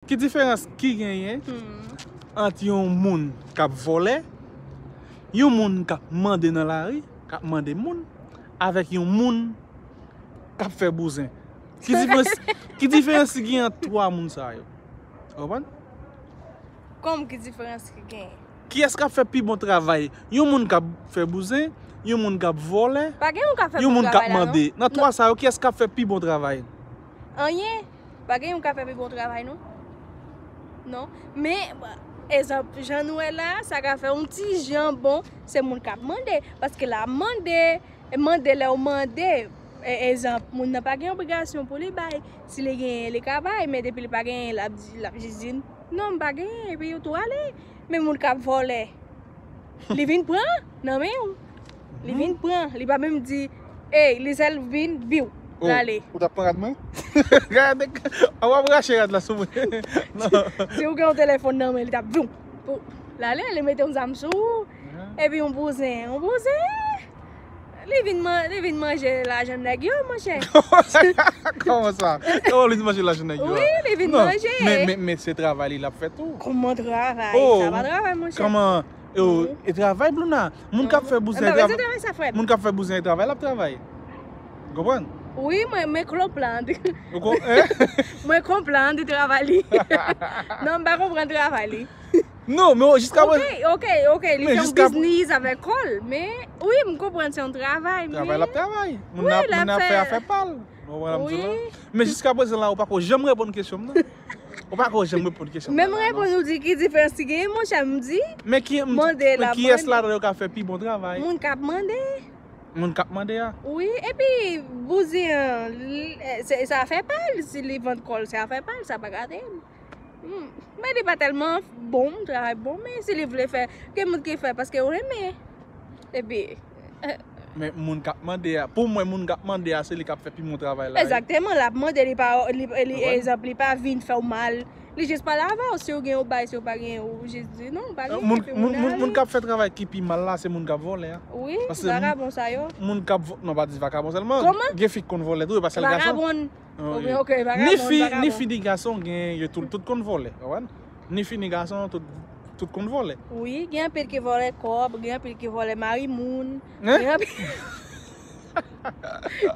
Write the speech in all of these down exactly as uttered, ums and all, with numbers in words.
Ki diferans ki genyen Hmm. ant yon moun k ap vòlè, yon moun k ap mande nan lari, k ap mande moun, avèk yon moun k ap fè bouzen? Ki diferans, ki diferans ki genyen ant twa moun sa yo? Ou konprann? Kòm ki diferans ki genyen? Kiyès k ap fè pi bon travay? Yon moun k ap fè bouzen, yon moun k ap vòlè, Pa gen yon ka fè yon bon moun k ap travay la, non? mande. Nan twa sa yo, kiyès k ap fè pi bon travay? Anyen. Pa gen yon ka fè pi bon travay, non? Non. Men, egzanp, jan nou wè la, sa ka fè yon ti jan bon, se moun k ap mande. Paske l ap mande, e mande lè w mande, e, egzanp, moun nan pa gen obligasyon pou li bay. Si li genyen, li ka bay, men depi li pa genyen, l ap di, l ap jis di, non, m pa genyen, epi yo tou ale. Men moun k ap vòlè, li vin pran nan men w. Li vin pran, li pa menm di, ey, li sèl vin, biw, Oh, l ale. Ou t ap pran rad mwen? Gade, a w ap rache rad la sou mwen. Non. Si w gen yon telefòn nan men, li t ap, biw, pou l ale, li mete yon zam sou ou. Epi yon bouzen, yon bouzen. Li vin, man, li vin manje lajan nèg yo, monchè. Kòman sa? Oh, li vin manje lajan nèg yo. Wi, li vin Non, manje. Men, men, men se travay li l ap fè tou. Kòman travay? Oh, Sa pa travay, monchè. Kòman? Yo, e travay, Blouna. Moun k ap fè bouzen, Mwen pa travay. bezwen travay sa, frè m. Moun k ap fè bouzen, e travay, l ap travay. Ou konprann? Wi, mwen, mwen konprann. Ou kon-, eh? Mwen konprann travay li. Non, m pa konprann travay li. Non, men jiska Ok, prezan. ok, ok. Li Men fè yon jiska- biznis avèk kòl. Men, wi, m konprann se yon travay. Travay, l ap travay. Moun Wi, ap, l ap moun ap fè fè- afè pa l. Ou konprann sa m di la? Wi. Men jiska prezan la, ou pa ko janm reponn kesyon m nan. Ou pa ko janm reponn kesyon m Men nan, m non. reponn ou di ki diferans ki genyen, monchè, m di. Men ki, Mande men la, kiyès mande. Ladan yo ka fè pi bon travay? Moun k ap mande. Moun k ap mande a. Wi, epi bouzen an, li, eh, se, se afè pa l, si li vann kò l, se afè pa l, sa pa gade m. Hmm. Men li pa tèlman bon, travay bon, men si li vle fè, gen moun ki fè paske yo renmen. Epi, eh, Men moun k ap mande a, pou mwen, moun k ap mande a, se li k ap fè pi bon travay la. Wi. Egzakteman, l ap mande, li pa, li, li, Ou konprann? Egzanp, li pa vin fè w mal. Li jis pale avè w, si w gen yon bay, si w pa gen, ou jis di non, ou pa gen. Moun, Epi moun, moun moun, ale. Moun k ap fè travay ki pi mal la, se moun k ap vòlè a. Wi, Paske vakabon sa yo. Moun k ap vò-, non, pa di vakabon sèlman. Kòman? Gen fi k konn vòlè tou, e pa sèl gason. Vakabon. Oh, Ok, wi. ok, vakabon, Ni fi, vakabon. Ni fi, ni gason, gen, yo tout, tout konn vòlè, ou konprann? Ni fi, ni gason, tout, tout konn vòlè. Wi, gen anpil ki vòlè kòb, gen anpil ki vòlè mari moun. Hein? Gen anpil.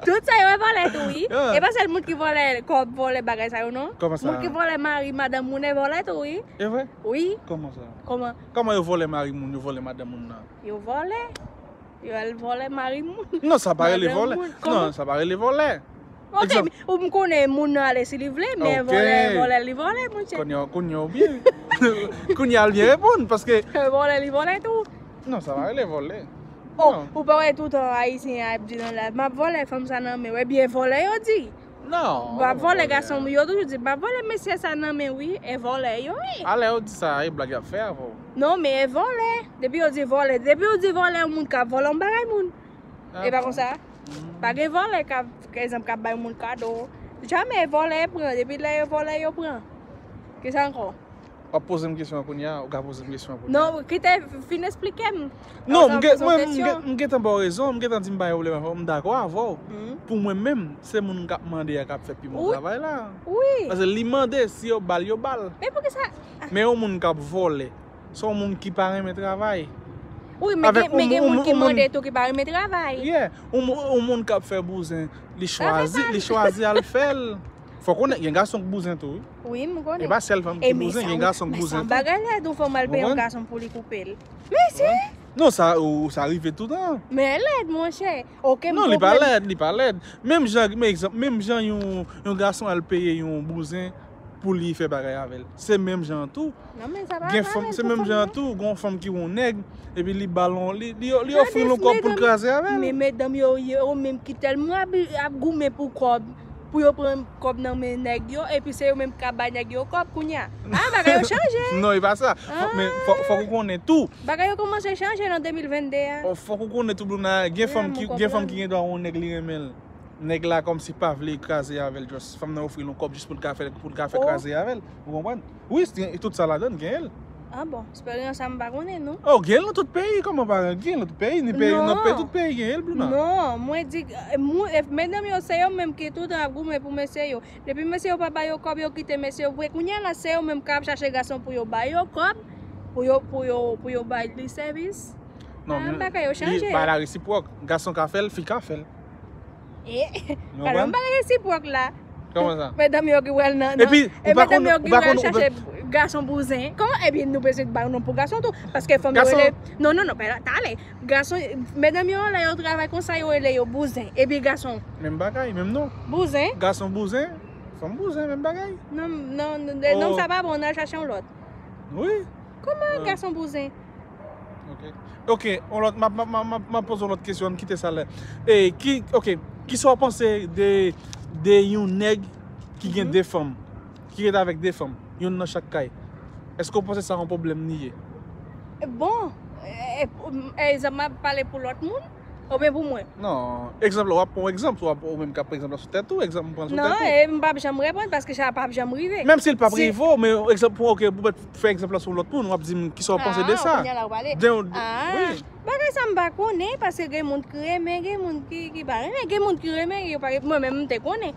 Tout sa yo e vòlè tou, wi. Yeah. E pa sèl moun ki vòlè kòb, vòlè bagay sa yo, non. Kòman sa? Moun ki vòlè mari, madanm moun e vòlè tou, wi. E vre? Wi. Kòman sa? Kòman? Kòman yo vòlè mari moun, yo vòlè madanm moun nan? Yo vòlè. Yo al vòlè mari moun. Non, sa pa rele Madanm vòlè. Moun. Non, Kòman? Sa pa rele vòlè. Ok, Egzanp. Ou m konnen moun nan ale si li vle, men Ok. Vòlè, vòlè, li vòlè, monchè. Kounye a, kounye a ou byen. Kounye a l byen reponn, paske Vòlè, li vòlè tou. Non, sa pa rele vòlè. Oh, Non. Ou pa wè toutan Ayisyen ap di nan live, m ap vòlè fanm sa nan men. Ebyen, vòlè yo di. Non. M ap vòlè gason, yo toujou di, m ap vòlè mesye sa nan men, wi. E vòlè yo ye. Alè yo di sa, e blag y ap fè avè w. Non, men e vòlè. Depi yo di vòlè, depi yo di vòlè, yon moun k ap vòlè yon bagay moun. Ah, E pa bon. Konsa? Pa gen vòlè k ap, pa egzanp, k ap bay moun kado. Jamè vòlè pran, depi lè yo vòlè, yo pran. Kisa ankò? W ap poze m kesyon an kounye a, ou ka poze m kesyon an kounye a. Non, kite fin esplike m. Non, Sa m w gen, poze yon mwen, m kesyon. gen, m gentan ba w rezon, m gentan di m pa gen pwoblèm avè w, m dakò avè w. Mhm. Pou mwen menm, se moun k ap mande a k ap fè pi bon Wi. Travay la. Wi. Paske li mande, si yo ba l, yo ba l. Men poukisa? Men yon moun k ap vòlè, se yon moun ki pa renmen travay. Wi, men Avèk gen, men yon gen moun- moun yon ki moun- mande tou ki pa renmen travay. Yeah, yon moun, yon moun k ap fè bouzen, li Sa fè chwazi, mal. Li chwazi al fè l. Fòk ou gen gason k bouzen tou, wi. Wi, m konnen. E pa sèl fanm E ki men bouzen, sa gen w- gason k men sa bouzen w tou. Bagay lèd, yon fanm al peye yon Konprann? Gason pou li koupe l. Mesye! Non, sa, ou, sa rive toutan. Men lèd, monchè. Ok, m Non, li pa konprann. Lèd, li pa lèd. Menm jan, men egzanp, menm jan yon, yon gason al peye yon bouzen pou li fè bagay avè l. Se menm jan tou. Non, men sa pa Gen valè fanm, se pou menm fanm jan nan. Tou, gen yon fanm ki wè yon nèg, epi li ba l yon, li, li, li Gade ofri l yon kòb pou l medam, kraze avè l. Men medam yo, yo menm ki tèlman ap, ap goumen pou kòb, pou yo pran kòb nan men nèg yo, epi se yo menm k ap bay nèg yo kòb kounye a. Ah, bagay yo chanje. Non, e pa sa. Fò- Men fò- fòk ou konnen tou. Bagay yo kòmanse chanje nan de mil venn de a. Oh, fòk ou konnen tou, Blouna, gen fanm m ki, konprann. Gen fanm ki gen dwa wè yon nèg li renmen l. Nèg la kòmsi pa vle kraze avè l, just fanm nan ofri l yon kòb jis pou l ka fè, pou l ka fè Oh. Kraze avè l. Ou konprann? Wi, se- tout sa ladan l gen l. Ah bon, esperyans sa m pa konnen non. Oh, gen nan tout peyi, kòman pa gen nan tout peyi, ni peyi, nan peyi, tout peyi gen el, Bruna. Non, mwen di, eh, mou- eh, medam yo se yo menm ki toutan ap goumen pou mesye yo. Depi mesye yo pa ba yo kòb, yo kite mesye yo vre. Kounye a la, se yo menm k ap chache gason pou yo ba yo kòb, pou yo, pou yo, pou yo bay li sèvis. Non, ah, bagay yo chanje. Bagay la resipwòk. Gason ka fè l, fi ka fè l. E, pa nan bagay resipwòk la. Kòman sa? Medam yo ki pral nan, nan, epi, e medam yo ki pral chache gason bouzen. Kòman? Epi nou bezwen bay non pou gason tou. Paske fanm yo rele. Non, non, non, pa talè. Gason, medam yo, lè yo travay konsa, yo rele yo bouzen. Epi gason. Menm bagay, menm non. Bouzen. Gason bouzen, fanm bouzen, menm bagay. Non, non, non, non, sa pa bon, n al chache yon lòt. Wi. Kòman gason bouzen? Ok. Ok, yon lòt, m ap, m ap, m ap, m ap poze yon lòt kesyon, m kite sa lè. E, ki, ok, kisa w panse de, de yon nèg ki gen de fanm, ki rete avèk de fanm, youn nan chak kay? Èske w panse sa yon pwoblèm li ye? Bon, e, e, egzanp, m ap pale pou lòt moun, oubyen pou mwen? Non, egzanp la, w ap pran yon egzanp, w ap, ou menm k ap pran egzanp la sou tèt ou, egzanp m pran sou tèt ou. Non, e m p ap janm reponn paske sa p ap janm rive. Menm si l p ap rive w, men egzanp, pou, ok, pou mèt fè egzanp la sou lòt moun, w ap di m kisa w panse de sa. Ah, kounye a la w pale. Ah, wi. Bagay sa m pa konnen, paske gen moun ki renmen, gen moun ki, ki pa renmen, gen moun ki renmen, yo pa renmen. Mwen menm, m te konnen.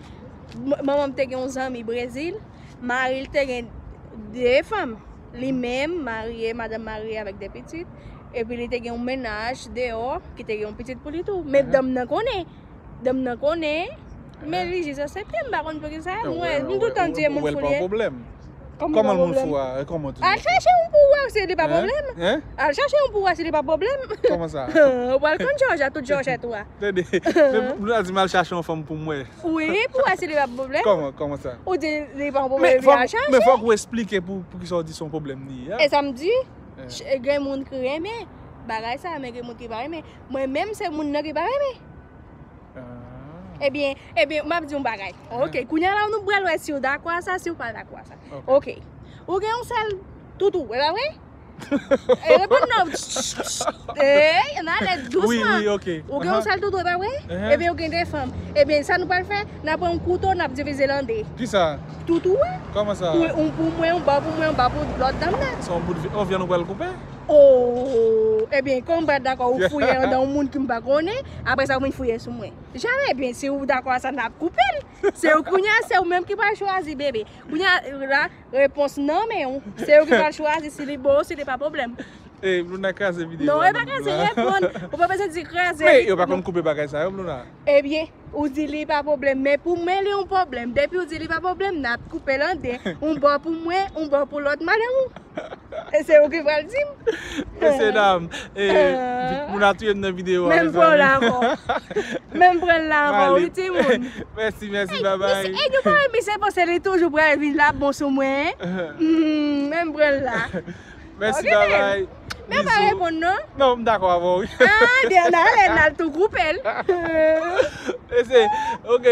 M-, manman m te gen yon zanmi Brezil, mari l te gen de fanm. Li menm, marye, madanm marye avèk de pitit. Epi li te gen yon mennaj deyò, ki te gen yon pitit pou li tou. Men danm nan konnen. Danm nan konnen, men li jis aksepte, m pa konn poukisa. Mwen, m tout tan di e moun fou li ye. Kòman l moun fou a? Kòman w te di? Al chache yon pou wè si li pa pwoblèm. Al chache yon pou wè si li pa pwoblèm. Kòman sa? Ou pral konn Jòjèt, tout Jòjèt ou a. Tande, men pou nou di m al chache yon fanm pou mwen. Wi, pou wè si li pa pwoblèm. Kòman, kòman sa? Ou di li pa pwoblèm, epi al chache. Men fòk ou esplike pou, poukisa w di se yon pwoblèm li ye a. E sa m di, gen moun ki renmen bagay sa, men gen moun ki pa renmen. Mwen menm, se moun nan ki pa renmen. Ah. Ebyen, ebyen, m ap di yon bagay. Ok, kounye a la, nou pral wè si w dakò a sa, si w pa dakò a sa. Ok. Ou gen yon sèl toutou, e pa vre? E, reponn non. Ey, ann ale dousman. Wi, wi, ok. Ou gen yon sèl toutou, e pa vre? Ebyen, ou gen de fanm. Ebyen, sa nou pral fè, n ap pran yon kouto, n ap divize l an de. Kisa? Toutou a. Kòman sa? Pou, yon pou mwen, yon bò pou mwen, yon bò pou lòt danm nan. Se yon bout vi-, yon vyann ou pral koupe? Oh, ebyen, kòm m pa dakò, ou fouye anndan yon moun ki m pa konnen, apre sa, ou vin fouye sou mwen. Jamè, ebyen, si ou dakò a sa, n ap koupe l. Se ou kounye a, se ou menm ki pral chwazi, bebe. Kounye a, la, repons nan men w. Se ou ki pral chwazi si li bon ou si li pa pwoblèm. E, Bruna kraze videyo a. Non, e pa kraze, reponn. Ou pa bezwen di kraze. Men yo pa konn koupe bagay sa yo, Bruna. Ebyen, ou di li pa pwoblèm, men pou mwen li yon pwoblèm. Depi ou di li pa pwoblèm, n ap koupe l an de. Yon bò pou mwen, yon bò pou lòt madanm ou. E se ou ki pral di m. Mesye dam, e, moun a touye m nan videyo a, mezanmi. Menm pran la ankò. Menm pran la ankò, wi, timoun. Mèsi, mèsi, babay. E nou pa wè misye panse li toujou pral vin la bon sou mwen. Menm pran la. Mèsi, babay. Men pa reponn non. Non, m dakò avè w, wi. Ah, byen, n ale, n al tou koupe l. Mesye, ok.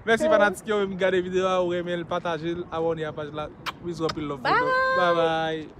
Mèsi fanatik yo, menm gade videyo a, ou renmen l, pataje l, abòne a paj la. Bizou anpil love pou nou. Bye bye.